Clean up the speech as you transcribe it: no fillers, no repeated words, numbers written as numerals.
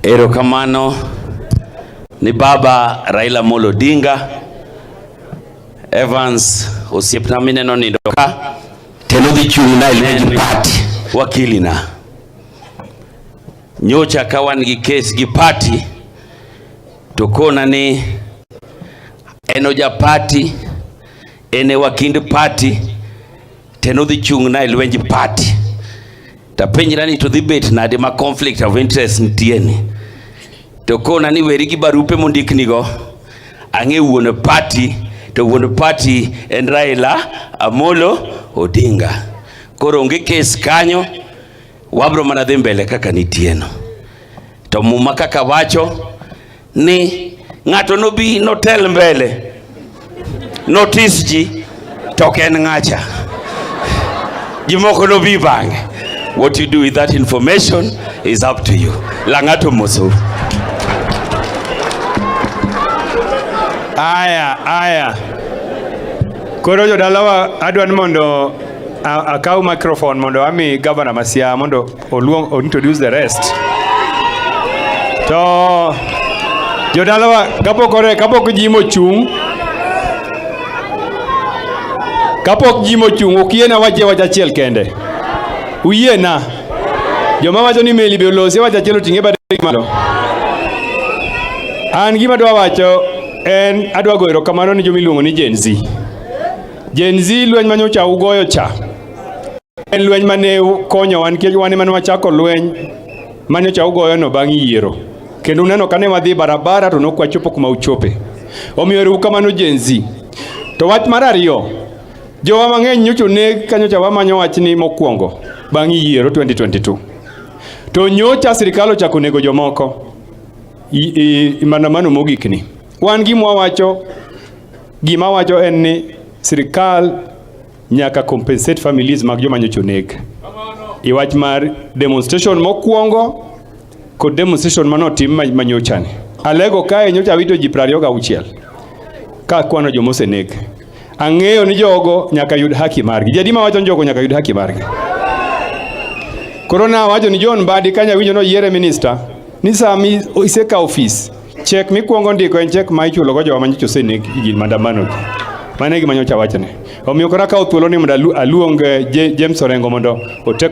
Erokamano ni baba Raila Amolo Odinga. Evans osiepna mineno nindo ka teno dhi chung' na e lweny party wakilina. Nyocha ka wan gi kes gi party to kona ni en oja party, en e wakind party, teno dhi chung' na e lwenj party. Tapenjra ni to dhi bet nade ma conflict of interest nitie ni. To kona ni weri gi barupe mondiknigo, ang'e wuon party, to wuon party en Raila Amolo Odinga. Koro onge kes kanyo, wabro mana dhi mbele kaka nitie no. To muma kaka wacho ni ng'ato nobi notel mbele, notis ji, to ok en ng'acha. Jimoko nobi bang'e. What you do with that information is up to you. Lang'ato mosou. Aya, aya. Koro jodalawa adwa ni mondo akaw microphone mondo ami governor ma Siaya mondo oluong o introduce the rest. To jodalawa kapok ore kapok Jim ochung' kapok Jim ochung' ok yiena wachie wach achiel kende. Uyiena. Joma wacho ni meli be olosi wach achiel oting'e bade malo. An gima adwa wacho en adwa goyo erokamano ni joma iluongo ni Gen Z. Gen Z lweny manyocha ugoyo cha en lweny mane konyowa nikech wan ema ne wachako lweny manyocha ugoyo no bang' yiero. Kendo uneno kane wadhi barabara to nok wachopo kuma uchope. Omiyo ero kamano Gen Z. To wach mar ariyo, jowa mang'eny nyocha oneg ka nyocha wamanyo wachni mokwongo bang' yiero 2022. To nyocha sirikal ochako nego jomoko i maandamano mogik ni. Wan gima wawacho, gima wacho en ni sirikal nyaka compensate families mag joma nyocha oneg. I wach mar demonstration mokwongo kod demonstration manotim manyocha ni. Alego kae nyocha wito ji 26 ka kwano joma oseneg. Ang'eyo ni jogo nyaka yud haki margi. Jadi mawacho ni jogo nyaka yud haki margi. Koro nawacho ni John Mbadi kanya winjo noyiere minister ni sami isekawo ofis cheque mikwongo ndiko en cheque ma ichulo go jowa manyocha oseneg e gir maandamano gi. Mano e gima nyocha awachone. Omiyo koro akawo thuolo ni mondo aluong James Orengo mondo otek